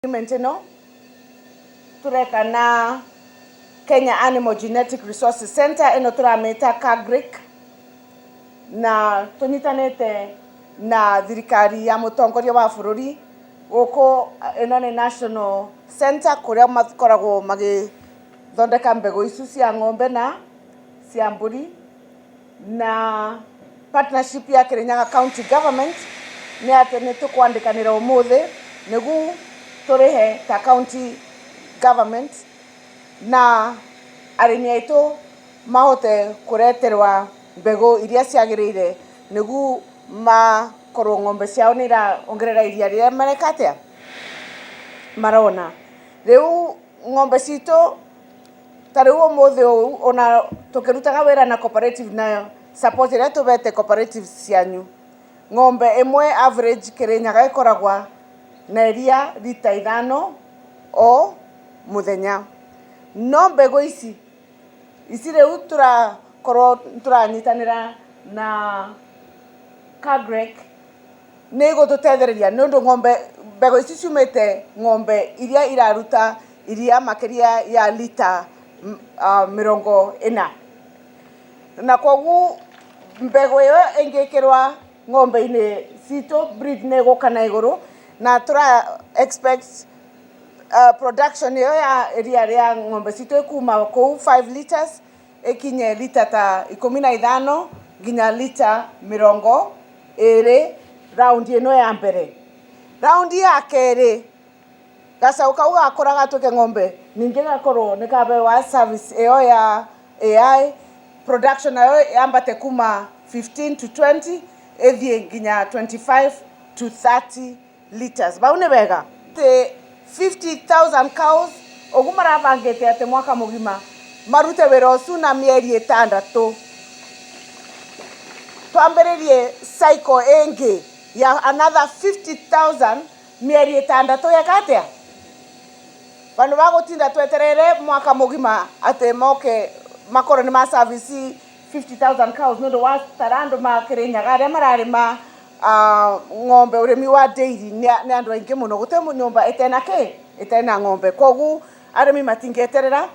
Agreement ĩno tũreka na Kenya Animal Genetic Resources Center, ĩno tũramĩta KAGRC, na tũnyitanĩte na thirikari ya mũtongoria wa bũrũri gũkũ. Ĩno nĩ National Center kũrĩa makoragwo magĩthondeka mbegũ icu cia ng'ombe na cia mbũri, na partnership ya Kirinyaga County Government nĩ atĩ nĩ tũkwandĩkanĩra ũmũthĩ nĩguo tũrĩhe ta county government na arĩmi aitũ mahote kũreterwa mbegũ iria ciagĩrĩire nĩguo makorwo ng'ombe ciao nĩ iraongerera iria rĩrĩa mareka atĩa marona. Rĩu ng'ombe citũ ta rĩu ũmũthĩ ũũ, ona tũkĩrutaga wĩra na cooperative na support ĩrĩa tũbete cooperative cianyu, ng'ombe ĩmwe average Kirinyaga ĩkoragwa na iria rita 5 o mũthenya. No mbegũ ici ici rĩu tũrakorwo tũranyitanĩra na KAGRC nĩ igũtũtethereria, nĩ ũndũ ng'ombe mbegũ ici ciumĩte ng'ombe iria iraruta iria makĩria ya lita 40, na koguo mbegũ ĩyo ĩngĩkĩrwa ng'ombe-inĩ citũ, breed nĩ ĩgũka na igũrũ, na tũra expect production ĩyo ya iria rĩa ng'ombe citũ ĩkuma kũu 5 liters ĩkinye lita ta 15 nginya lita 20 round ĩno ya mbere. Round ya kerĩ, gacaũ kau gakũra gatuĩke ng'ombe, ningĩ gakorwo nĩ kabewa service ĩyo ya AI, production nayo yambate kuma 15 to 20 ĩthiĩ nginya 25 to 30 liters. Bau nĩ wega atĩ 50,000 cows ũguo marabangĩte atĩ mwaka mũgima marute wĩra ũcu na mĩeri 6, twambĩrĩrie cycle ĩngĩ ya another 50,000 mĩeri 6. Yeka atĩa vandu va gũtinda tweterere mwaka mũgima atĩ moke makorwo nĩ ma service 50,000 cows, nĩ ũndũ wa tara andũ ma Kĩrĩnyaga arĩa mararĩma ng'ombe, ũrĩmi wa dairy nĩ andũ aingĩ mũno. Gũtĩ nyũmba ĩtena kĩ ĩtena ng'ombe, koguo arĩmi matingĩeterera.